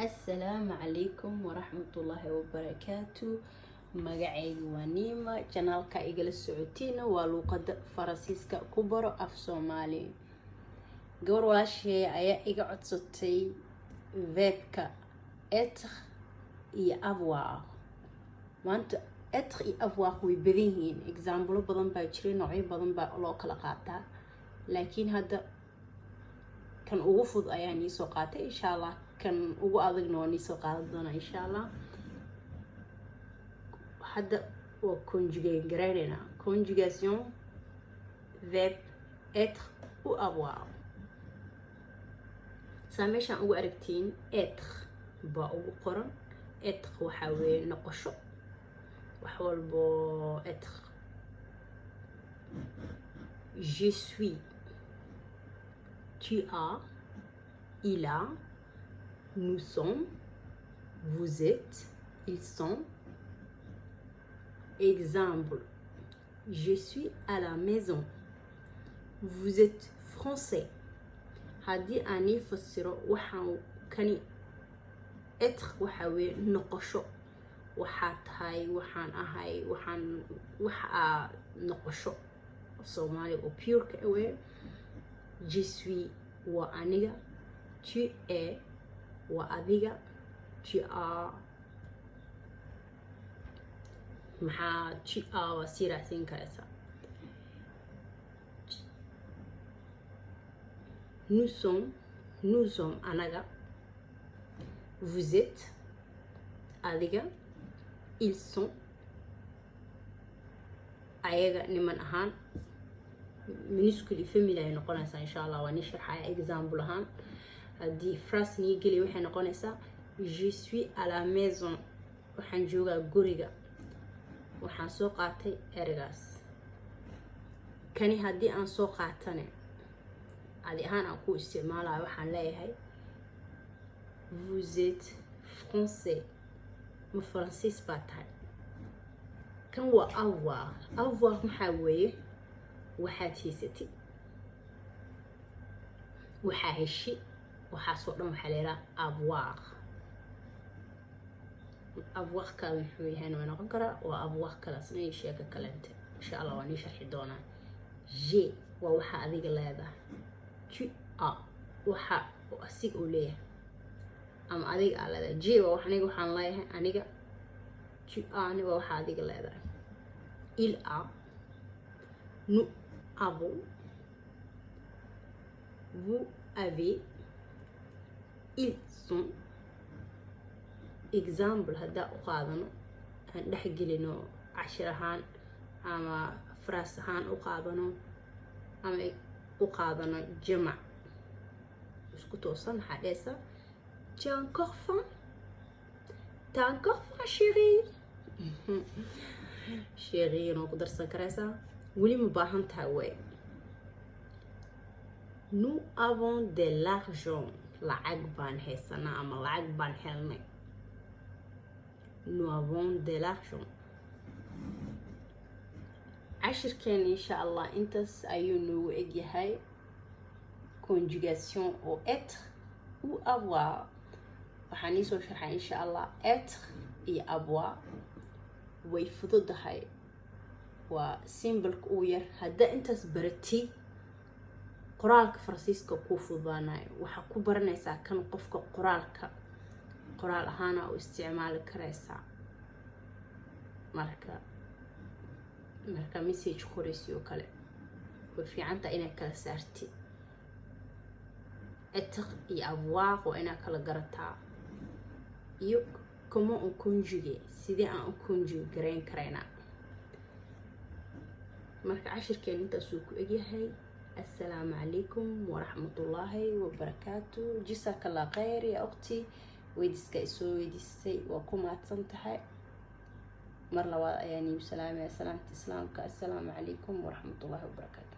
Asalaamu calaykum waraxmatullaahi wabarakaatu. Magacayga waa Niima. Channelka igala socotiina waa luuqada Faransiiska ku baro af Soomaali. Gabar walaasheeya ayaa iga codsatay verbka être iyo avoir. Maanta être iyo avoir way badan yihiin, examplo badan baa jiray, noocyo badan baa loo kala qaataa, laakiin hadda kan ugu fudud ayaa niisoo qaatay. Insha Allah kan ugu adagna waa niisoo qaadan doonaa, insha Allah. Hadda waa conjuguer gareyneynaa, conjugation verbe être ou avoir. Saa meeshaan ugu aragtiin, être baa ugu qoran. Être waxaa weeye noqosho, wax walbo être. Je suis, tu as, il a, nous sommes, vous êtes, ils sont. Exemple: je suis à la maison. Vous êtes français. Haddii aan ii fasiro waxaan kani, être waxaa weeye noqosho, waxaa tahay, waxaan ahay, waxaan waxa aa noqosho, Soomaaliya oo pureka awee. Je suis waa aniga, tu es waa adiga, tu as maxaa, tu as waa sii raacsiin karaysaa. Nous sommes, nous sommes anaga, vous êtes adiga, ils sont ayaga, niman ahaan minuscule family ay noqonaysaa. Insha Allah waa nii sharxaya. Example ahaan, haddii phrase nii geliya, waxay noqonaysaa: je suis à la maison, waxaan joogaa guriga. Waxaan soo qaatay ereygaas. Kani haddii aan soo qaatane, adi ahaan aan ku isticmaalayo, waxaan leeyahay: vous êtes français, ma Faransiis baa tahay? Kan waa avoir. Avoir maxaa weeye? Waxaad haysatid, waxaa heshi, waxaasoo dhan waxaa la yidhaha avoir. Avoir kale muxuu yahayna way noqon karaa, waa avoir kalaasna iyo sheeko kalente. Insha Allah waa nii sharxi doonaa. J'ai waa waxa adiga leedahay, tu as waxa asiga uu leeyahay ama adiga aa leedahay. J'ai waa wax aniga waxaan leeyahay aniga, tu asna waa waxa adiga leedahay. Il a, nous avons, vous avez, ils ont. Example haddaa u qaadano, aan dhexgelino cashir ahaan ama phrase ahaan u qaadano ama u qaadano jamac isku toosan, waxaa dhehaysaa: tu as encore faim? T'as encore faim, chérie? Chérie noo ku darsan karaysaa, weli ma baahan tahay way. Nous avons de l'argent, lacag baan haysanaa ama lacag baan helnay. Nous avons de l'argent. Cashirkeena insha Allah intaas ayuu noogu egyahay, conjugation oo être ou avoir. Waxaan iisoo sharxay insha Allah être iyo avoir. Way fududahay, waa simpleka ugu yar. Haddaa intaas baratid, qoraalka Faransiiska kuu fududaanayo. Waxaa ku baranaysaa kan qofka qoraalka qoraal ahaana u isticmaali karaysaa marka message qoraysi oo kale. Way fiicantaha inaad kala saartid être iyo avoir, waa inaad kala garataa, iyo comment on conjugue, sidee aan u conjugue garayn karaynaa. Marka cashirkeen intaasuu ku egyahay. Assalaamu calaykum waraxmatullaahi wabarakaatu. Jasakallah khayr ya ukhti, weydiska isoo weydiistay, waa ku mahadsan tahay. Mar labaad ayaan iigu salaamaya salaamta Islaamka. Assalaamu calaykum waraxmatullaahi wabarakaatu.